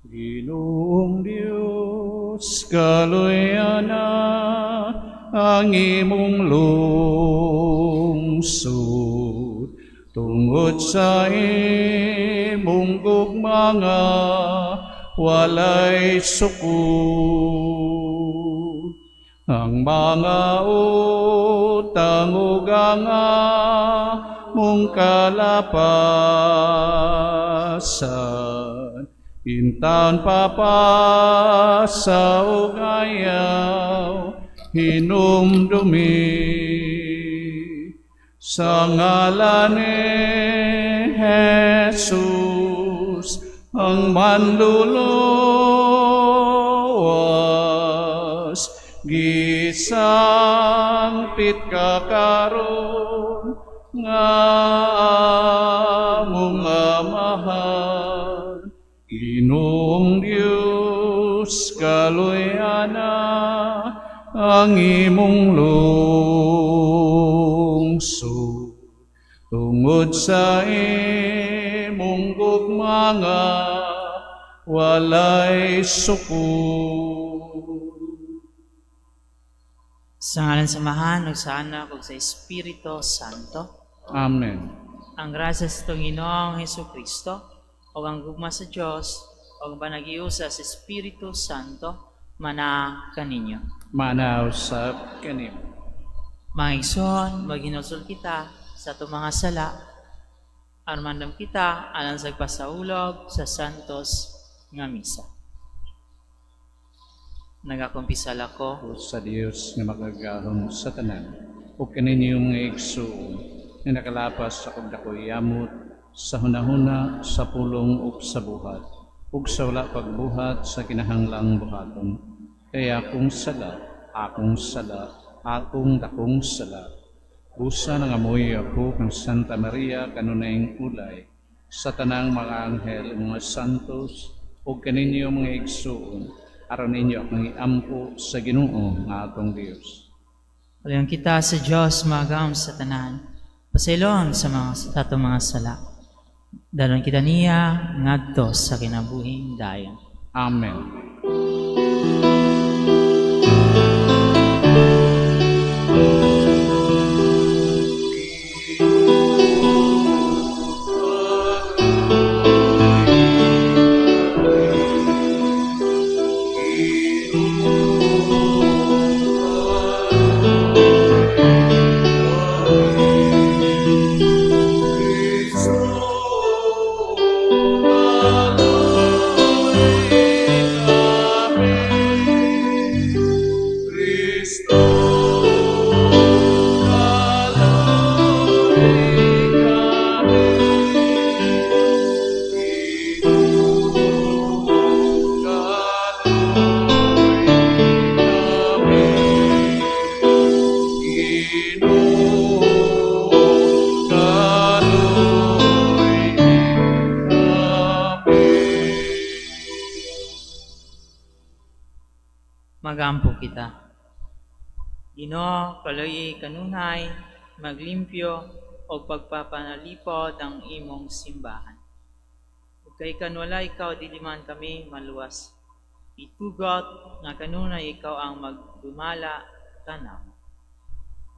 Ginoong Dios, kaluyana ang imong lungsod tungod sa imong gugma nga walay sukod. Ang mga utang ug ang among kalapasan intawon papasa ug ayaw hinumdumi. Sa ngalan ni Jesus ang manluluwas, gisangpit ka karon nga among Amahan. Ginoong Dios, kaluyana ang imong lungsod tungod sa imong gugma nga walay sukod. Sa ngalan sa Amahan, ug sa Anak, ug sa Espiritu Santo. Amen. Ang grasya sa atong Ginoong Hesus Kristo, ug ang gugma sa Dios, ug ang panagiusa sa Espiritu Santo, mana kaninyo. Mana usab kanimo. Mga igsoon, maghinulsol kita sa atong mga sala, aron maandam kita alang sa pagpasaulog sa Santos nga Misa. Nagakumpisal ako sa Dios nga makagagahom sa tanan ug kaninyo, mga igsoon, nga nakalapas sa akong dako'y yamot sa hunahuna, sa pulong ug sa buhat, ug sa wala pagbuhat sa kinahanglang buhaton. Kay akong sala, akong sala, akong dakong sala. Busa nangamuyo ako kang Santa Maria, kanunayng ulay, sa tanang mga anghel ug mga santos, ug kaninyo, mga igsoon, aron ninyo akong iampo sa Ginoo nga atong Dios. Palayon kita sa Diyos, magam sa tanan. Pasayloon sa mga sa atong mga sala. Dalon kita niya ngadto sa kinabuhing dayon. Amen. Magampo kita. Ginoo, kaluyi kanunay, maglimpyo og pagpapanalipod ang imong simbahan. Ug kay kanwala ikaw, dili man kami maluwas. Itugot nga kanunay ikaw ang magdumala kanamo.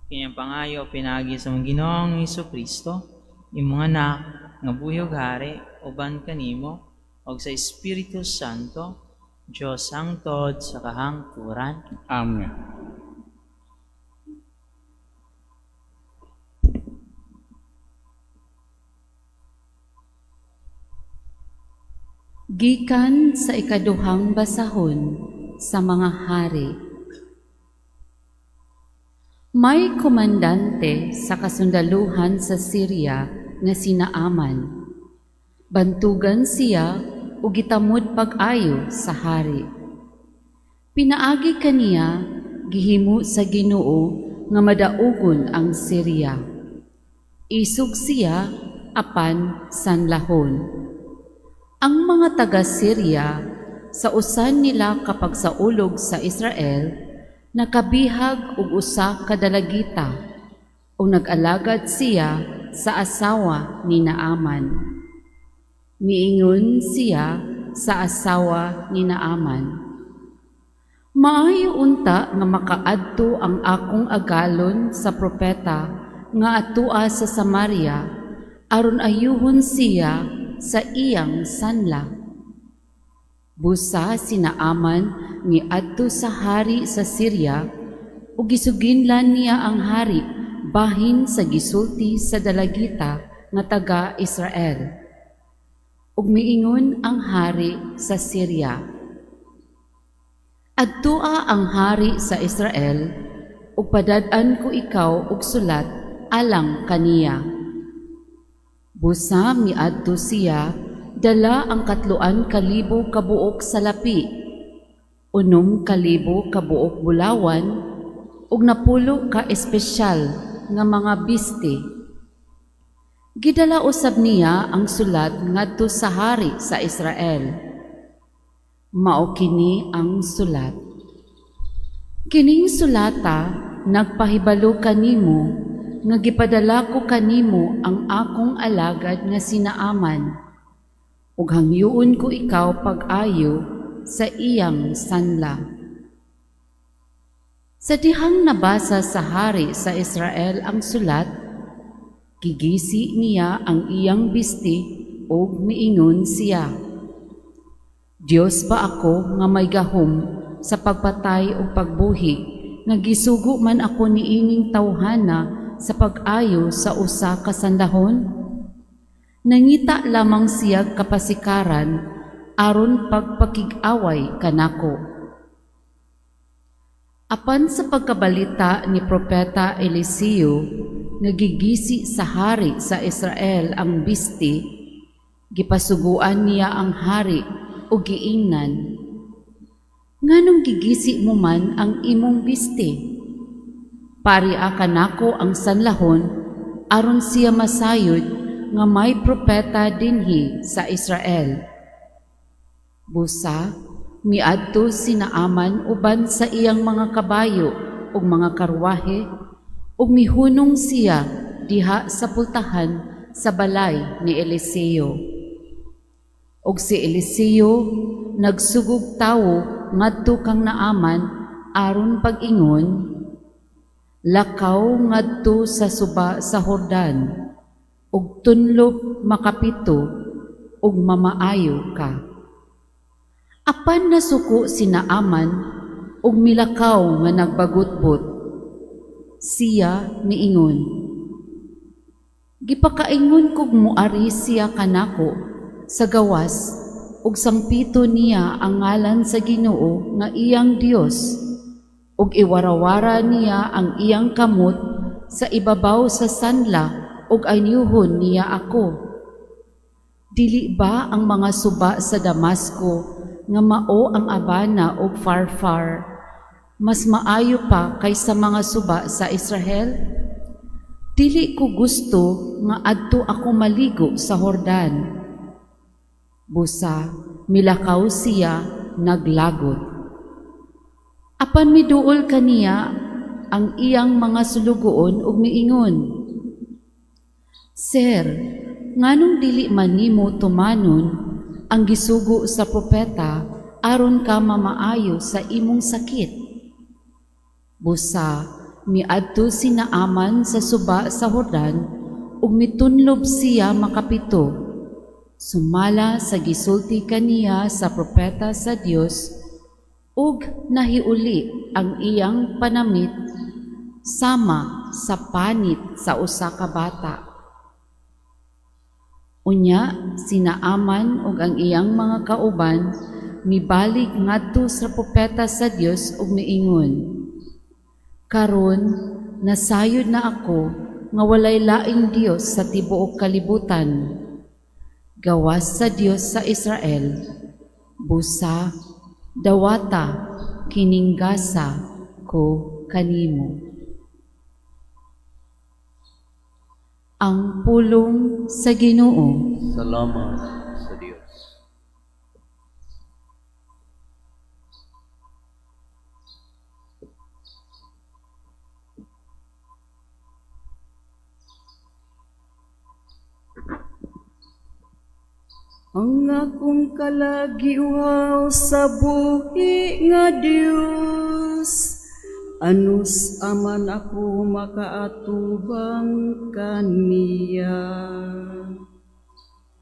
Kini ang pangayo pinaagi sa among Ginoong Hesus Kristo, imong Anak, nga buhi ug hari uban kanimo ug sa Espiritu Santo, Dios hangtod sa kahangturan. Amen. Gikan sa ikaduhang basahon sa mga hari. May komandante sa kasundaluhan sa Syria nga si Naaman. Bantugan siya ug gitamod pag-ayo sa hari. Pinaagi kaniya gihimo sa Ginoo nga madaugon ang Syria. Isog siya apan sanlahon. Ang mga taga-Syria sa usan nila kapag saulog sa Israel, nakabihag og usa ka dalagita ug nag-alagad siya sa asawa ni Naaman. Niingon siya sa asawa ni Naaman, "Maayo unta nga makaadto ang akong agalon sa propeta nga atua sa Samaria aron ayuhon siya sa iyang sanla." Busa si Naaman miadto sa hari sa Syria ug gisuginlan niya ang hari bahin sa gisulti sa dalagita nga taga Israel. Ug miingon ang hari sa Syria, "Adtoa ang hari sa Israel ug padad-an ko ikaw og sulat alang kaniya." Busa miadto siya dala ang 3,000 ka buok salapi, 6,000 ka buok bulawan, ug 40 ka espesyal nga mga biste. Gidala usab niya ang sulat ngadto sa hari sa Israel. Mao kini ang sulat: "Kining sulata nagpahibalo kanimo nga gipadala ko kanimo ang akong alagad nga si Naaman, ug hangyoon ko ikaw pag-ayo sa iyang sanla." Sa dihang nabasa sa hari sa Israel ang sulat, gigisi niya ang iyang bisti ug miingon siya, "Dios ba ako nga may gahom sa pagpatay ug pagbuhi, nga gisugo man ako niining tawhana sa pag-ayo sa usa ka sandahon? Nangita lamang siya kapasikaran aron pagpakig-away kanako." Apan sa pagkabalita ni Propeta Eliseo nga gigisi sa hari sa Israel ang bisti, gipasuguan niya ang hari ug giingnan, "Nganong gigisi mo man ang imong bisti? Paria kanako ang sanlahon aron siya masayod nga may propeta dinhi sa Israel." Busa miadto si Naaman uban sa iyang mga kabayo ug mga karwahe ug mihunong siya diha sa pultahan sa balay ni Eliseo. Ug si Eliseo nagsugog tawo ngadto kang Naaman aron pag-ingon, "Lakaw ngadto sa suba sa Jordan ug tunlob 7 ug mamaayo ka." Apan nasuko si Naaman ug milakaw nga nagbagutbot. Siya miingon, "Gipakaingon kog muari siya kanako sa gawas ug sangpito niya ang ngalan sa Ginoo nga iyang Dios ug iwarawara niya ang iyang kamot sa ibabaw sa sanla ug anyuhon niya ako. Dili ba ang mga suba sa Damasco nga mao ang Abana ug Farfar mas maayo pa kaysa mga suba sa Israel? Dili ko gusto nga adto ako maligo sa Jordan." Busa milakaw siya naglagot. Apan miduol kaniya ang iyang mga sulugoon ug miingon, "Sir, nganong dili man nimo tumanon ang gisugo sa propeta aron ka mamaayo sa imong sakit?" Busa miadto si Naaman sa suba sa Jordan ug mitunlob siya 7, sumala sa gisulti kaniya sa propeta sa Dios, ug nahiuli ang iyang panamit sama sa panit sa usa ka bata. Unya si Naaman ug ang iyang mga kauban mibalik ngadto sa propeta sa Dios ug miingon, "Karon nasayod na ako nga walay laing Dios sa tibuok kalibutan, gawas sa Dios sa Israel. Busa dawata kining gasa ko kanimo." Ang pulong sa Ginoo. Salamat sa Dios. Ang akong kalag giuhaw sa buhi nga Dios, anus aman ako makaatubang kaniya?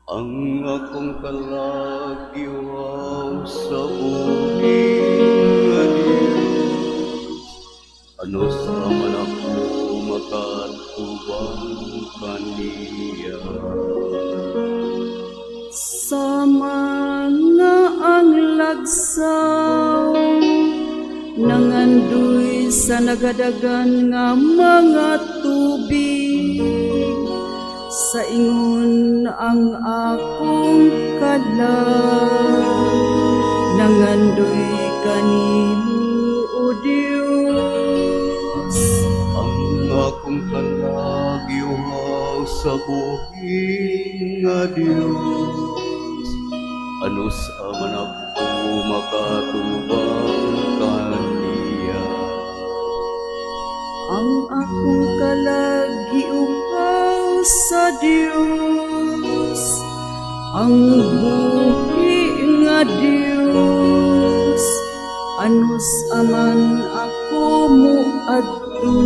Ang akong kalag giuhaw sa buhi nga Dios, anus aman ako makaatubang kaniya? Sama nga ang lagsaw nangandoy sa nagadagan nga mga tubig, sa ingon ang akong kalag nangandoy kanimo, O Dios. Ang akong kalag giuhaw sa buhi nga Dios, anus aman ako makaatubang kaniya? Ang akong kalag giuhaw sa Dios, ang buhi nga Dios, anus aman ako moadto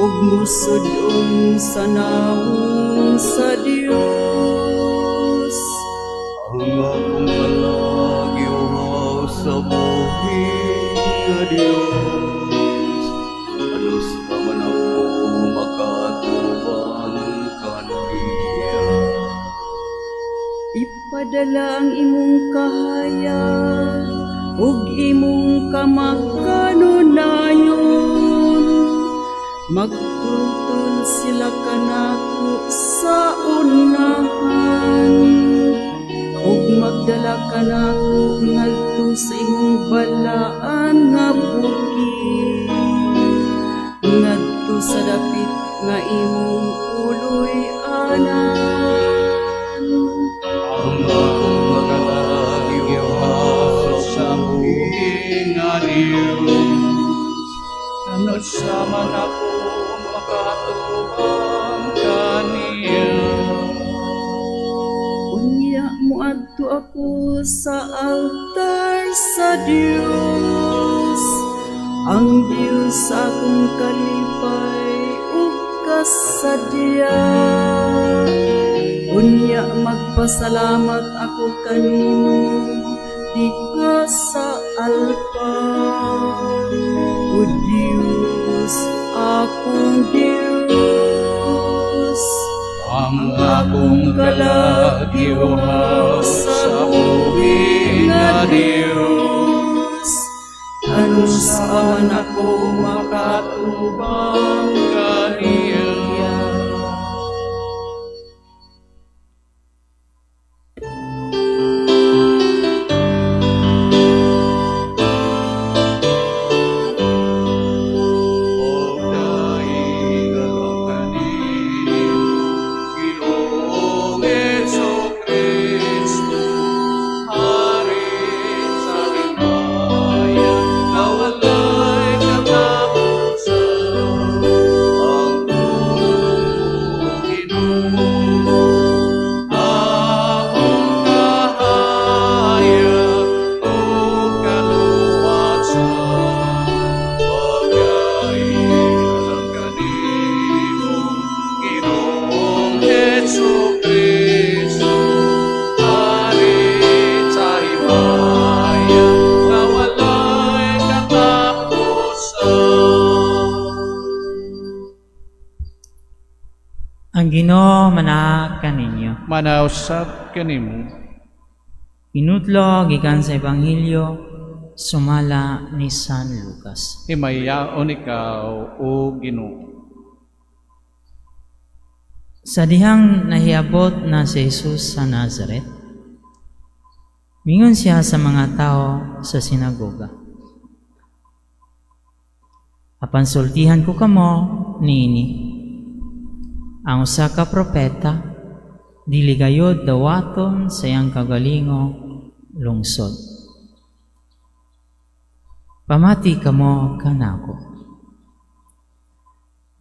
ug musud-on sa nawong sa Dios? Ang akong kalag giuhaw sa buhi nga Dios, anus aman ako makaatubang kaniya? Ipadala ang imong kahayag ug imong kamakanunayon. Magtultol sila kanako sa unahan ug magdala kanako ngadto sa imong balaan nga bukid, ngadto sa dapit nga imong puloy-anan. Ang akong kalag giuhaw sa buhi nga Dios, anus aman ako makaatubang kaniya? Unya moadto ako sa altar sa Dios, ang Dios sa akong kalipay ug kasadya. Unya magpasalamat ako kanimo diha sa alpa. O Dios, akong Dios. Ang akong kalag giuhaw sa buhi nga Dios, anus aman ako makaatubang kaniya? Pagdaigan kanimo, Ginoong Hesukristo, Hari sa himaya nga walay katapusan. Ang pulong, Ginoo, akong kahayag ug kaluwasan. Pagdaigan kanimo, Ginoong Hesukristo, Hari sa himaya nga walay katapusan. Ang Ginoo manaa kaninyo. Manausab kanimo. Hinudlo gikan sa Ebanghelyo sumala ni San Lucas. Himayaon ikaw, O Ginoo. Sa dihang nahiabot na si Jesus sa Nazaret, mingon siya sa mga tao sa sinagoga: "Apan sultihan ko kamo niini, ang usa ka propeta dili gayud dawaton sa iyang kaugalingong lungsod. Pamati kamo kanako.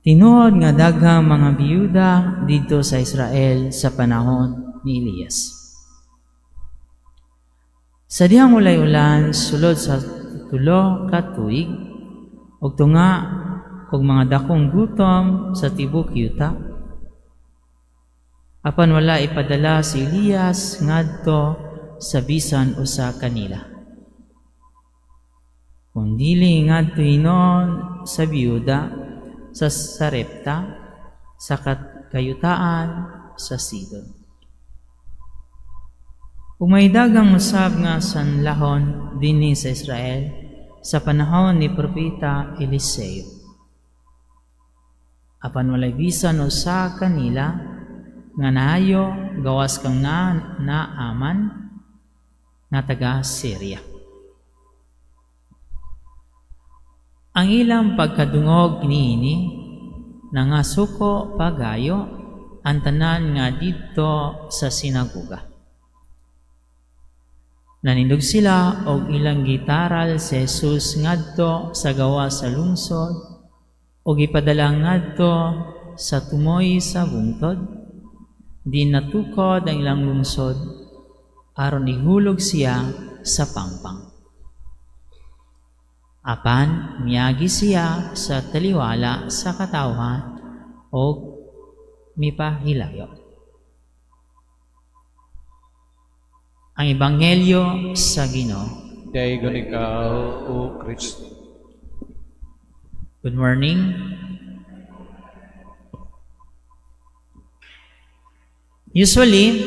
Tinuod nga daghang mga biyuda didto sa Israel sa panahon ni Elias. Sa dihang walay ulan sulod sa 3 ka tuig ug tunga og mga dakong gutom sa tibuok yuta. Apan wala ipadala si Elias ngadto sa bisan usa kanila, kundili ngadto hinuon sa biyuda sa Sarepta sa kayutaan sa Sidon. Ug may dagang usab nga sanlahon dinhi sa Israel sa panahon ni Propeta Eliseo. Apan walay bisan usa kanila nga naayo gawas kang na Naaman nga taga Syria. Ang ilang pagkadungog niini, nangasuko pagayo ang tanan nga didto sa sinagoga. Nanindog sila og ilang gitaral si Jesus ngadto sa gawas sa lungsod og gipadala ngadto sa tumoy sa bungtod. Di natukod ang ilang lungsod aron ihulog siya sa pangpang. Apan miagi siya sa taliwala sa katawhan og mipahilayo. Ang Ebanghelyo sa Ginoo. Daygon ikaw, O Kristo. Good morning. Usually,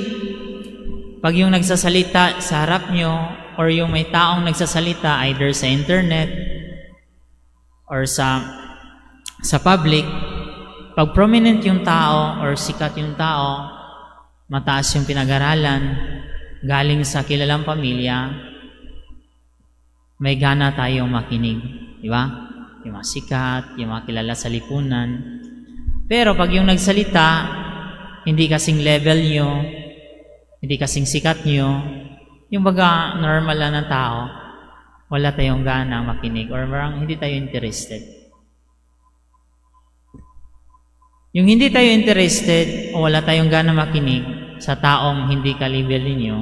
pag yung nagsasalita sa harap nyo or yung may taong nagsasalita either sa internet or sa public, pag prominent yung tao or sikat yung tao, mataas yung pinag-aralan, galing sa kilalang pamilya, may gana tayong makinig. Di ba? Yung mga sikat, yung mga kilala sa lipunan. Pero pag yung nagsalita, hindi kasing level nyo, hindi kasing sikat nyo, yung baga normal lang ng tao, wala tayong gana makinig or parang hindi tayo interested. Yung hindi tayo interested o wala tayong gana makinig sa taong hindi ka-level ninyo,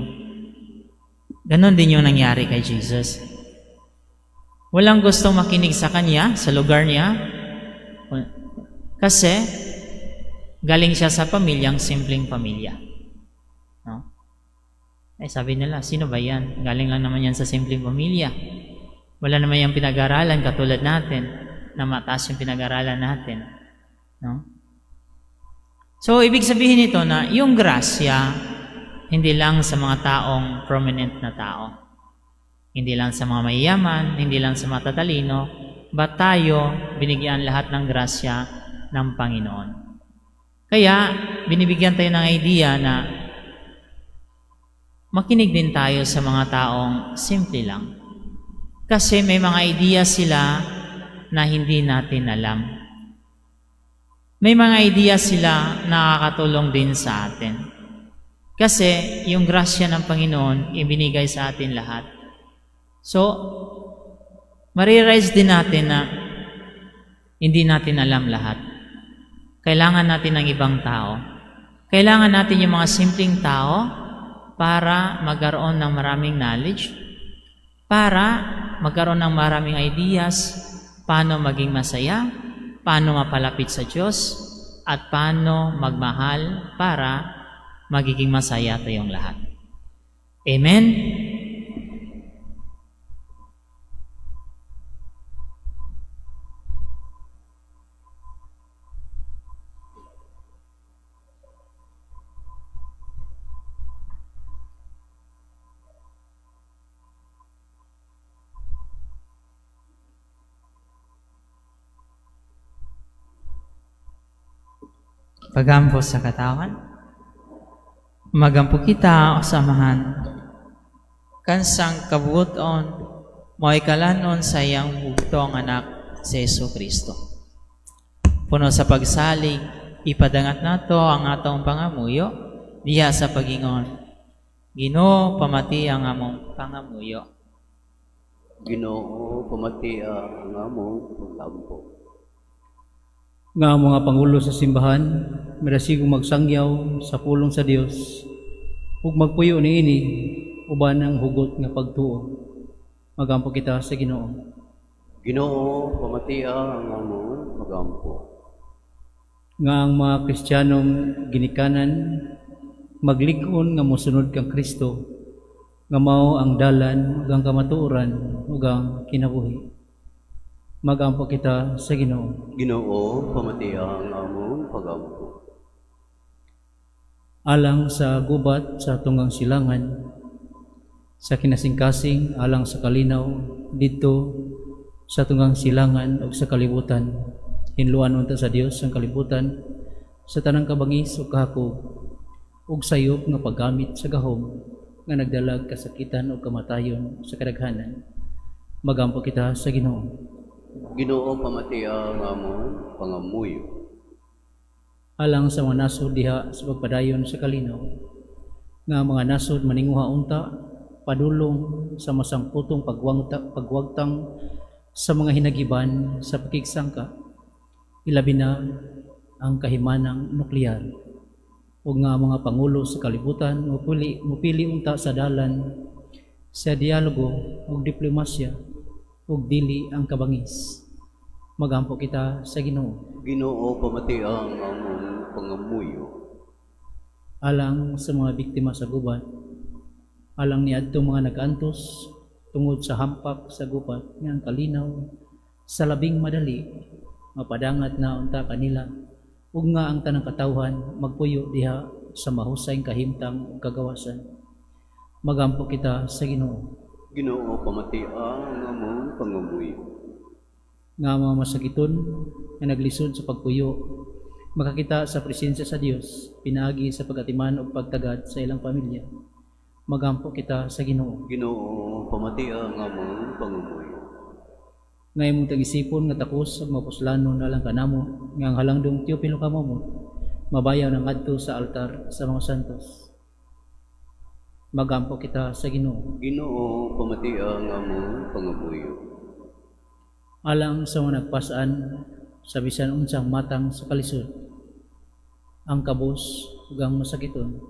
ganon din yung nangyari kay Jesus. Walang gustong makinig sa kanya, sa lugar niya, kasi galing siya sa pamilyang simpleng pamilya. No? Eh sabi nila, "Sino ba yan? Galing lang naman yan sa simpleng pamilya. Wala naman yung pinag-aralan katulad natin, na mataas yung pinag-aralan natin." No? So, ibig sabihin nito na yung grasya, hindi lang sa mga taong prominent na tao. Hindi lang sa mga mayayaman, hindi lang sa mga tatalino, but tayo binigyan lahat ng grasya ng Panginoon. Kaya, binibigyan tayo ng idea na makinig din tayo sa mga taong simple lang. Kasi may mga idea sila na hindi natin alam. May mga idea sila na nakakatulong din sa atin. Kasi yung grasya ng Panginoon, ibinigay sa atin lahat. So, marirealize din natin na hindi natin alam lahat. Kailangan natin ng ibang tao. Kailangan natin yung mga simpleng tao para magkaroon ng maraming knowledge, para magkaroon ng maraming ideas, paano maging masaya, paano mapalapit sa Diyos, at paano magmahal para magiging masaya tayong lahat. Amen? Pagampo sa katawhan. Magampo kita o samahan. Kansang kabuoton, mao'y kalan-on sa iyang bugtong anak si Jesu Kristo. Puno sa pagsalig, ipadangat nato ang atong pangamuyo diha sa pagingon. Ginoo, pamati ang among pangamuyo. Ginoo, pamatia ang among pagampo. Nga ang mga pangulo sa simbahan, madasigong magsangyaw sa pulong sa Dios. Ug magpuyo niini uban ang hugot nga pagtuo. Magampo kita sa Ginoo. Ginoo, pamatia ang among pagampo. Nga ang mga Kristiyanong ginikanan maglig-on nga mosunod kang Kristo, nga mao ang dalan ug ang kamatuoran ug ang kinabuhi. Magampo kita sa Ginoo. Ginoo, pamatia ang among pagampo. Alang sa gubat sa tunggang silangan, sa kinasingkasing alang sa kalinaw didto sa tunggang silangan ug sa kalibutan, hinluan unta sa Dios ang kalibutan sa tanang kabangis ug kahakog ug sayop nga paggamit sa gahom nga nagdalag kasakitan ug kamatayon sa kadaghanan. Magampo kita sa Ginoo. Ginoo, pamatia ang among pangamuyo. Alang sa mga nasod diha sa pagpadayon sa kalinaw, nga mga nasod maninguha unta padulong sa masangputong pagwagtang sa mga hinagiban sa pakigsangka, ilabi na ang kahimanang nuklear, ug nga mga pangulo sa kalibutan mupili unta sa dalan sa dialogo ug diplomasya ug dili ang kabangis. Magampo kita sa Ginoo. Ginoo, pamatia ang among pangamuyo. Alang sa mga biktima sa gubat, alang niadtong mga nag-antos tungod sa hampak sa gubat nga ang kalinaw sa labing madali mapadangat na unta kanila, ug nga ang tanang katawhan magpuyo diha sa mahusay kahimtang ug kagawasan. Magampo kita sa Ginoo. Ginoo, pamatia ang among pangamuyo. Nga mga masakiton nga naglisod sa pagpuyo makakita sa presensya sa Dios pinaagi sa pagatiman ug pagtagad sa ilang pamilya. Magampo kita sa Ginoo. Ginoo, pamatia ang among pangamuyo. Nga imong tagisipon nga takos ug mapuslanon alang kanamo nga ang halangdong Teopilo Camomot mabayaw na ngadto sa altar sa mga santos. Magampo kita sa Ginoo. Ginoo, pamatia ang among pangamuyo. Alang sa mga nagpasaan sa bisan unsang matang sa kalisod, ang kabos ug ang masakiton,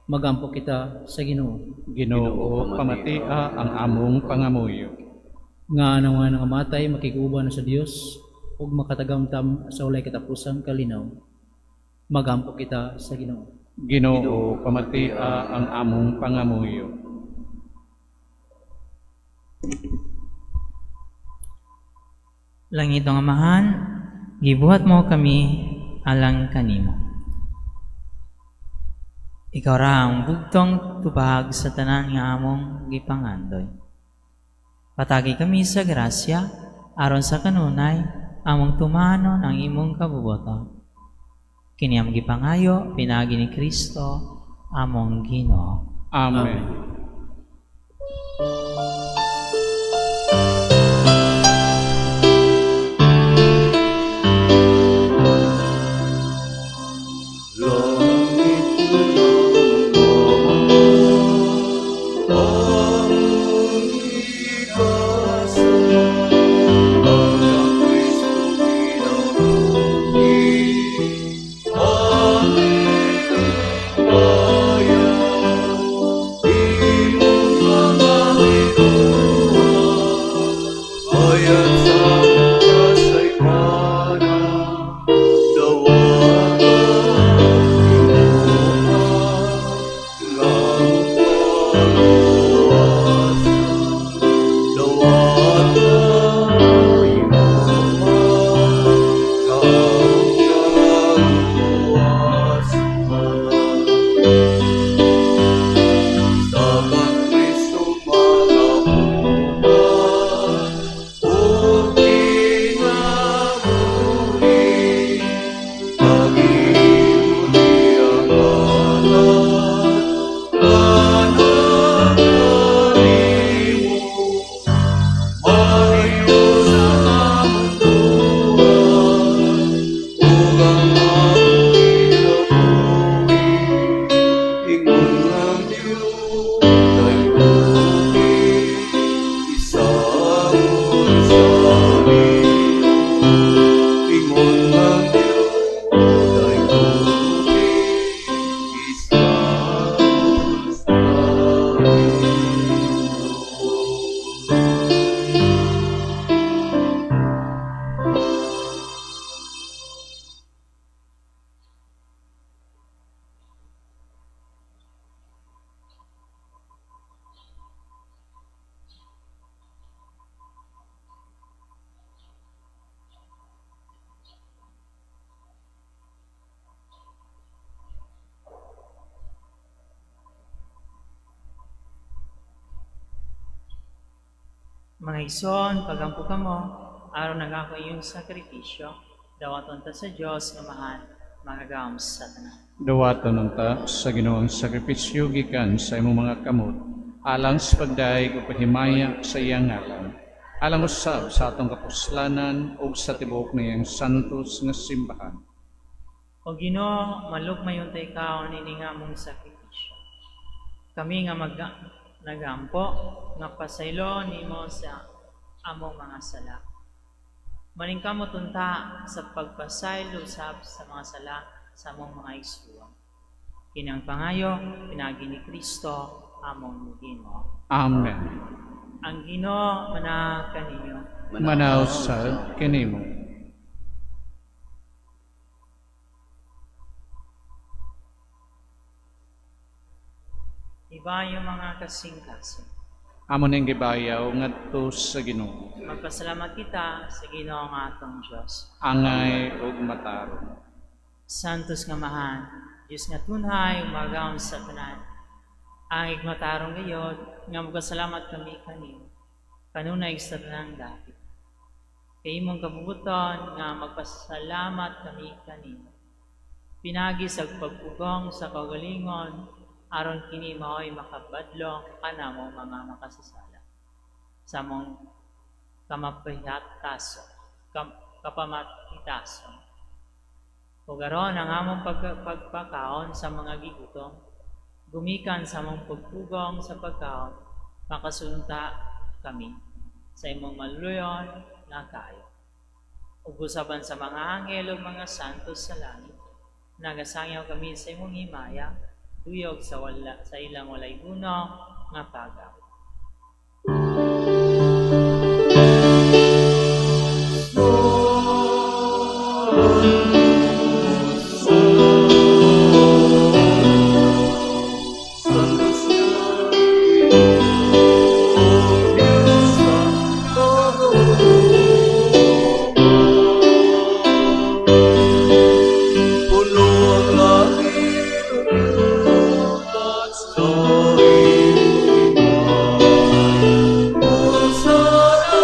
magampo kita sa Ginoo. Ginoo, pamatia ang among pangamuyo. Nga ang mga nangamatay makig-uban na sa Dios ug makatagamtam sa walay katapusang kalinaw. Magampo kita sa Ginoo. Ginoo, pamatia ang among pangamuyo. Langitong Amahan, gibuhat mo kami alang kanimo. Ikaw ra ang bugtong tubag sa tanan nga among gipangandoy. Patagi kami sa grasya, aron sa kanunay, among tumanon ang imong kabuboto. Kini among gipangayo, pinaagi ni Kristo, among Ginoo. Amen. Langit. Mga igsoon, pagampo kamo, aron ang akong iyong sakripisyo, dawaton ta sa Dios nga Amahan, makagagahom sa tanan. Dawaton unta sa Ginoo ang sakripisyo gikan sa imong mga kamot, alang sa pagdayeg ug paghimaya sa iyang ngalan, alang usab sa atong kapuslanan ug sa tibuok niyang santos nga simbahan. O Ginoo, malugmay unta ikaw nining among sakripisyo. Kami nga nagampo, nga pasaylo nimo sa among mga sala. Maningkamot unta sa pagpasaylo usab sa mga sala sa among mga igsuon. Kinang pangayo, pinaagi ni Kristo, among Ginoo. Amen. Ang Ginoo manaa kaninyo. Manaw sa kanimo. Ibayo mga kasing-kasing. Amo ning gibayaw ngadto sa Ginoo. Magpasalamat kita sa Ginoo nga atong Dios. Angay ug matarong. Santos nga Amahan, Dios nga tunhay ug makagagahom sa tanan. Angay ug matarong gayod nga magpasalamat kami kanimo. Kanunay sa tanang dapit. Kay imong kabubut-on nga magpasalamat kami kanimo. Pinaagi sa pagpugong sa kaugalingon aron kini mao'y makabadlong kanamo mga makasasala. Sa among kapamatitason. Ug aron ang among pagpakaon sa mga gigutom, gumikan sa among pagpugong sa pagkaon, makasulunta kami sa imong maluyon nga kaayo. Ug usaban sa mga anghel ug mga santos sa langit, nagasangyaw kami sa imong himaya, duyog sa ilang walay hunong nga pag-awit. Santos nga Ginoong Diyos sa kagugma. Puno ang langit ug yuta sa imong himaya. Hosana sa langit.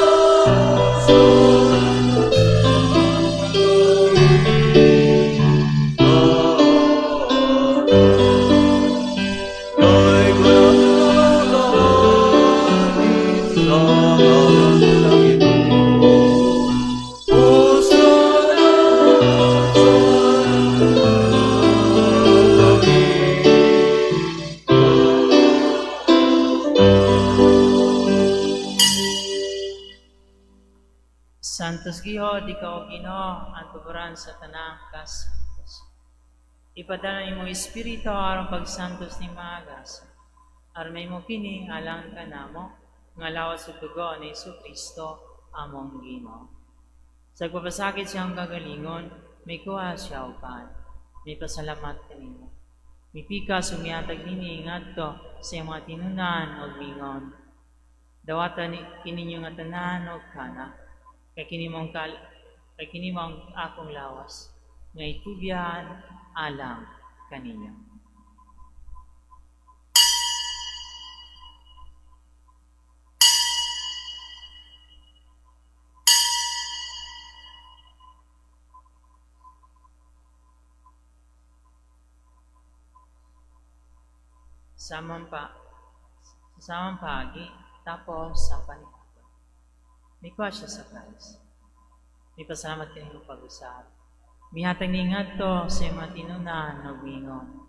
Kay gulangani sa ngalan sa Ginoo. Hosana sa langit. Santos gihod, ikaw Ginoo, ang tuburan sa tanang kasantos. Ipadala imong Espiritu aron pagsantos ni mga gasa. Aron mahimo kini alang kanamo nga lawas ug dugo ni Hesukristo among Ginoo. Sa pagpasakit siyang kagalingon, mikuha siya og pan. May pasalamat kanimo. Mipikas ug mihatag nini ngadto sa iyang mga tinunan ug miingon. Dawata ni kininyo nga tanan og kana, kay kini mao ang akong lawas nga itugyan alang kaninyo. Sa samang paagi, tapos sa panihapon. Mikuha siya sa kalis. May pasalamat kanimo pag-usab. Mihatag ni ngadto sa iyang mga tinunan ug miingon.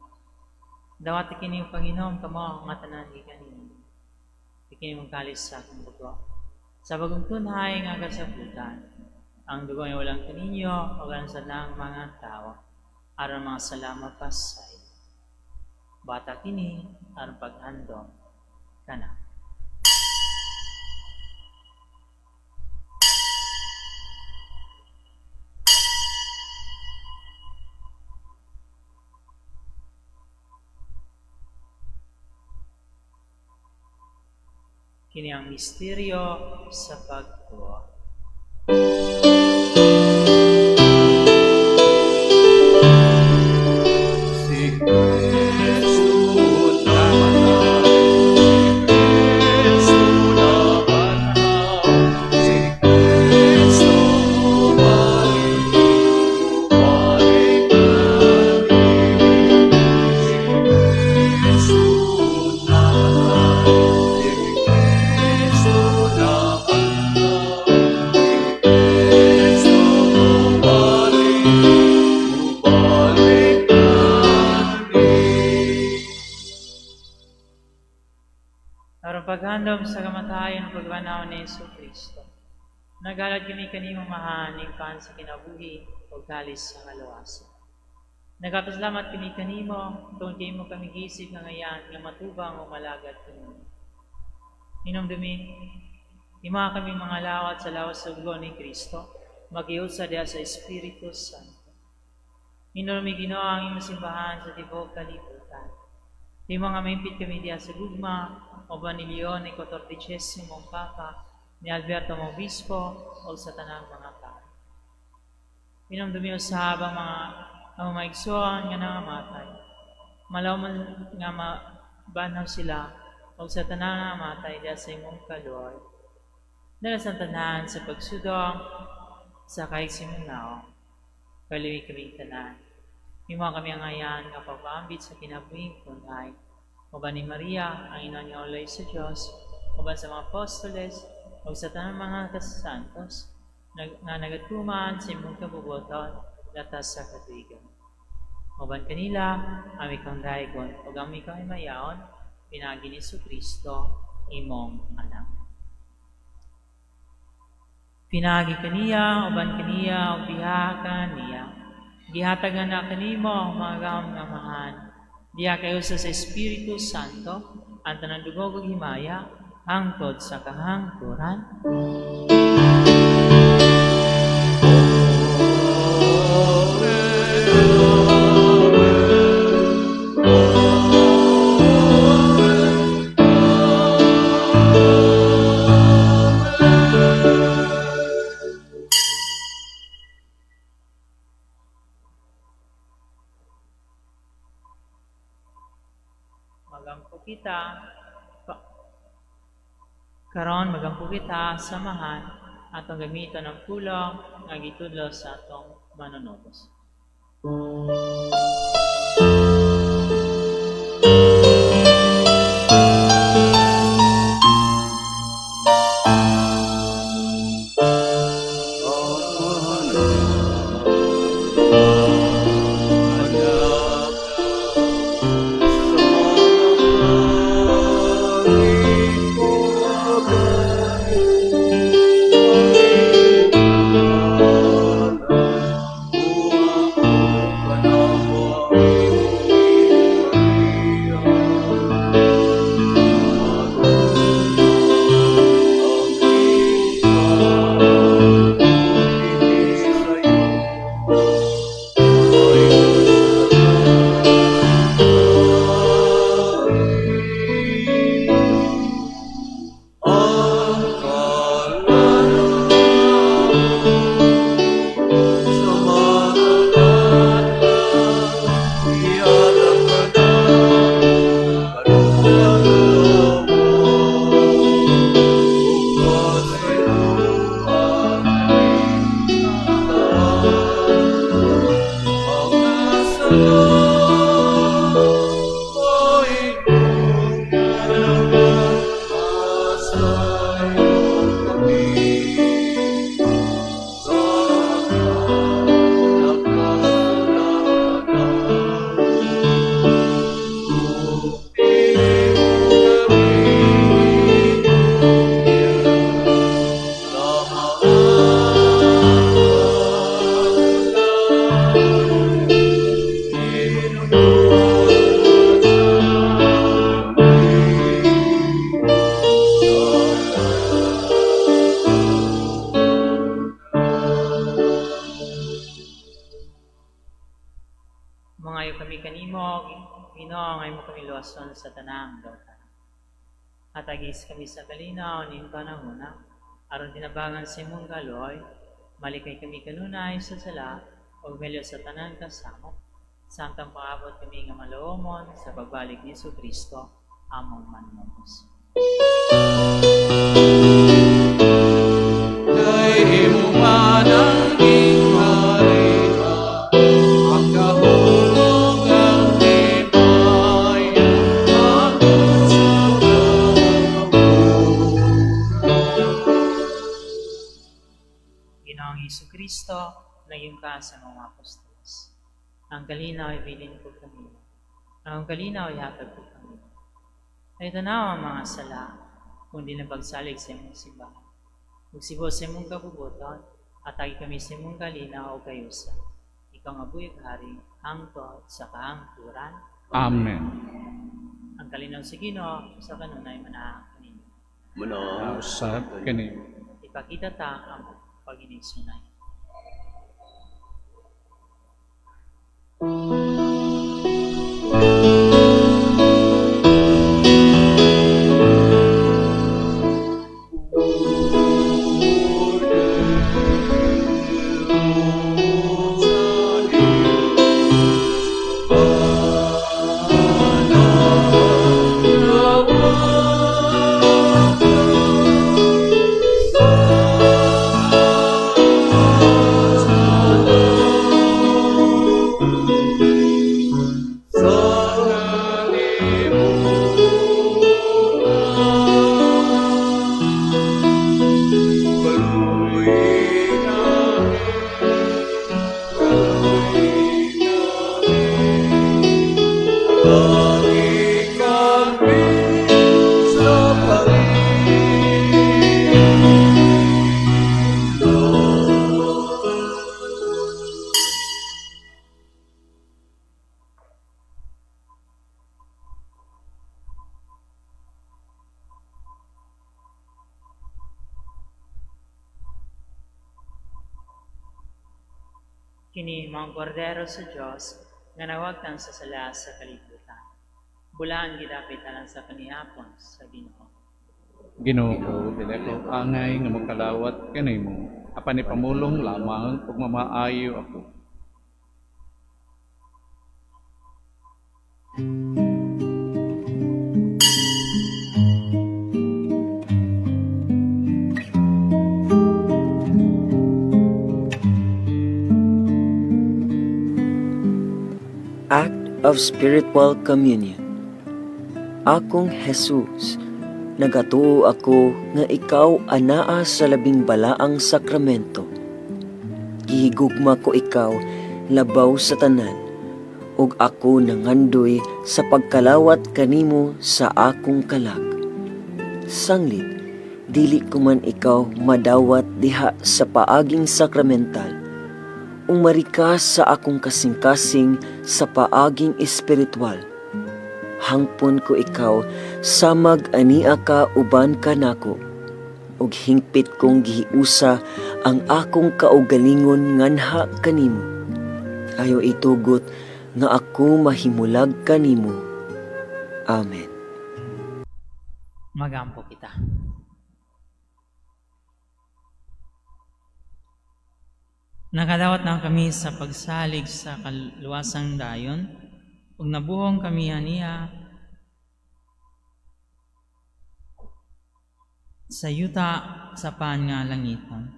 Dawata kini ug panginom kamo nga tanan gikan ninyo. Kini mong kalis sa akong dugo. Sa bagong tunhay nga kasabutan, ang dugo ay walang kaninyo o alang sa tanang mga tao, aron mga sala mapasaylo. Bata kini aron paghandom kana. Kini ang misteryo sa pagtuo. Si Kristo namatay, si Kristo nabanhaw, paghandom sa kamatayon ug pagbanhaw ni Jesu Kristo, naghalad kami kanimo, Amahan, ning pan sa kinabuhi ug kalis sa kaluwasan. Nagapasalamat kami kanimo tungod kay imo kami giisip nga ngayan nga matubang o malagad kanimo. Hinumdumi, himoa kami mga lawat sa lawas ug dugo ni Kristo, maghiusa diha sa Espiritu Santo. Hinumdumi, Ginoo, ang imong simbahan sa tibuok kalibutan. Himo nga maimpit kami diha sa gugma, uban ni Leon XIV Papa, ni Alberto among Obispo, o sa tanang mga pari. Hinumdumi usab ang mga igsoon nga nangamatay. Malawman nga mabanhaw sila, o sa tanang nangamatay diha sa imong kaluoy. Dala sa tanan sa pagsudong sa kahig sa imong naong. Kaliwi kaming tanan. Himoa kami angayan nga pagpaambit sa kinabuhing punay. Uban ni Maria, ang ina nga ulay sa Diyos, uban sa mga apostoles, ug sa tanang mga kasantos, nga nagatuman sa imong kabubuton, latas sa katuigan. Uban kanila, ami kang daygon, ug ami kang himayaon, pinaagi ni Kristo, imong anak. Pinaagi kaniya, uban kaniya, ug diha kaniya. Gihatag na kanimo ang mga gahom nga Amahan. Diha kay usa sa Espiritu Santo, ang tanang dungog ug himaya, hangtod sa kahangturan. Magampo kita karon magampo kita sa Amahan, atong gamiton ang pulong nga gitudlo sa atong manunubos. Mangayo kami kanimo, Ginoo, nga imo kami luwason sa tanang dautan. Hatagis kami sa kalinaw ning panahona, aron tinabangan sa imong kaluoy, malikay kami kanunay sa sala ug melyo sa tanang kasamot, samtang paabot kami nga maluomon sa pagbalik ni Kristo among manunubos. Kay imo man ang gingharian, ang gahom ug ang himaya, hangtod sa kahangturan. Ginoong Kristo, nag-ingon ka sa mga apostoles. Ang kalinaw ay bilin ko kanimo. Ang kalinaw ay hatag ko kanimo. Ayaw tanawa ang mga sala, kundi lang pagsalig sa imong simbahan. Ug sibo sa imong kabubuton, atagi kami sa imong kalinaw o kayusa. Ikaw nga buhi ug hari, hangtod sa kahangturan. Amen. Ang kalinaw sa Ginoo sa kanunay manaa kaninyo. Manaog Usab kanimo. Ipakita ta ang pag-inigsunay. Kini mga kordero sa Dios nga nawagtan sa sala sa kalibutan. Bulaan gidapit alang sa kanihapon sa Ginoo. Ginoo ko, dili ako angay nga mokalawat kanimo, apan ipamulong lamang ug mamaayo ako. Act of Spiritual Communion. Akong Jesus, nagatuo ako nga ikaw anaa sa labing balaang sakramento. Gihigugma ko ikaw labaw sa tanan, ug ako nangandoy sa pagkalawat kanimo sa akong kalag. Sanglit, dili ko man ikaw madawat diha sa paaging sakramental. Umari ka sa akong kasing-kasing sa paaging espiritual. Hangpon ko ikaw samag ania ka uban kanako, ug hingpit kong gihiusa ang akong kaugalingon nganha kanimo. Ayaw itugot nga ako mahimulag kanimo. Amen. Magampo kita. Nakadawat na kami sa pagsalig sa kaluwasang dayon, ug nabuhong kami aniya sa yuta sa pan nga langiton.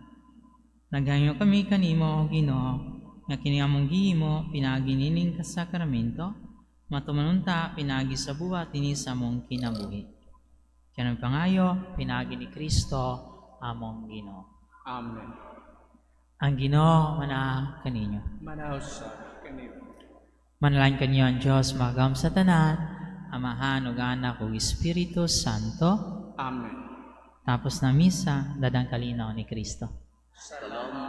Naghanyo kami kanimo, Ginoo, nga kini among gihimo pinaagi nining kasakramento, matumanunta pinaagi sa buhat dinhi sa among kinabuhi. Kanang pangayo pinaagi ni Kristo among Ginoo. Amen. Ang Ginoo mana kaninyo. Manaw sa kanimo. Manalangin kanyo ang Dios magam sa tanan, Amahan ug Anak ug Espiritu Santo. Amen. Tapos na misa, dadang kalinaw ni Kristo. Salamat.